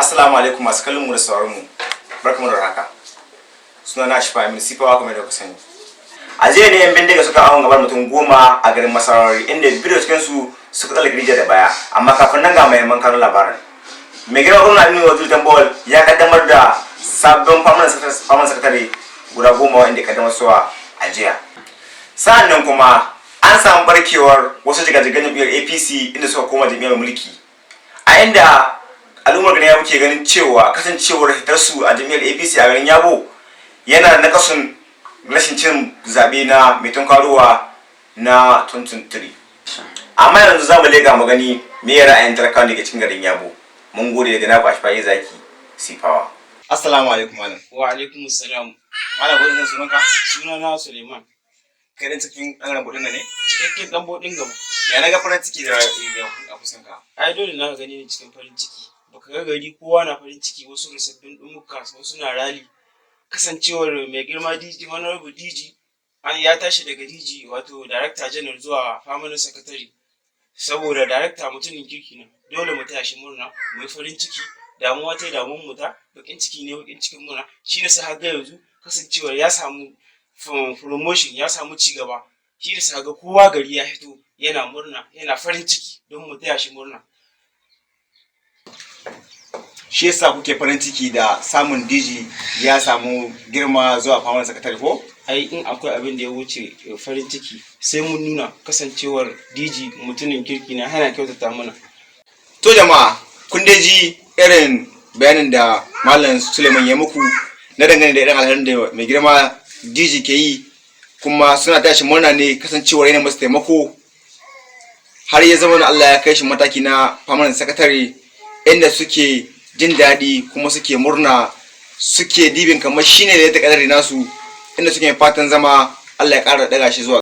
Assalamu alaikum, masu kallon mu da sauraron mu. Barkamu da haka. Suna na Shifa Amin Sifawa, kamar da kuka sani. A jiya ne yan bindiga suka awon gabar mutum 10 a garin Masarori, inda biyu cikin su suka tsallake rijiya da baya. Amma kafin nan, ga mahimman kanun labaran. Mai girma gwamna Aminu Waziri Tambuwal ya kaddamar da sabbin permanent secretary guda 10 wanda ya kaddamar suwa a jiya. Sa'an nan kuma an samu barkewar wasu jigajigan jam'iyyar APC inda suka koma jam'iyyar mulki. A inda al'ummar garin Yabo ke ganin cewa kasancewar hitarsu a jam'iyyar APC a garin Yabo yana nakasun rashin cin zaɓe na mai tunkarowa na 2023. Amma yanzu za mu lega mu gani me ya ra'ayin talakawa da ke cikin garin Yabo. Mun gode daga naku Ashfaye Zaki Sifawa. Assalamu alaikum, malam. Wa alaikum salam. Malam, ko zan sunanka? Sunana Suleiman. Kai dan cikin ɗan Bodinga ne? Cikakken dan Bodinga ba. Ya na ga farin ciki da a fuskanka? Ai dole na gani ni cikin farin ciki. Baka ga gari kowa na farin ciki, wasu da sabbin ɗumuka, wasu na rally. Kasancewar mai girma DG, Honorable DG, an ya tashi daga DG, wato Director General, zuwa Permanent Secretary. Saboda Director mutumin kirki ne. Dole mu taya shi murna, mu yi farin ciki, damuwa ta damuwar mu ta, bakin ciki ne bakin cikin muna. Shi ne sai ga yanzu kasancewar ya samu promotion, ya samu ci gaba. Shi ne sai ga kowa gari ya fito yana murna, yana farin ciki don mu taya shi murna. Shi yasa kuke farin ciki da samun DG ya samu girma zuwa permanent secretary, ko? Ai in akwai abin da ya wuce farin ciki, sai mun nuna kasancewar DG mutumin kirki ne, hana kyautata mana. To jama'a, kun dai ji irin bayanin da Malam Suleiman ya muku na dangane da irin alherin da mai girma DG ke yi, kuma suna tashi murna ne kasancewar yana masu taimako har ya zama Allah ya kai shi mataki na permanent secretary, inda suke jin daɗi kuma suke murna, suke dibin kamar shine da ya taƙadari nasu, inda suke fatan zama Allah ya ƙara ɗaga shi zuwa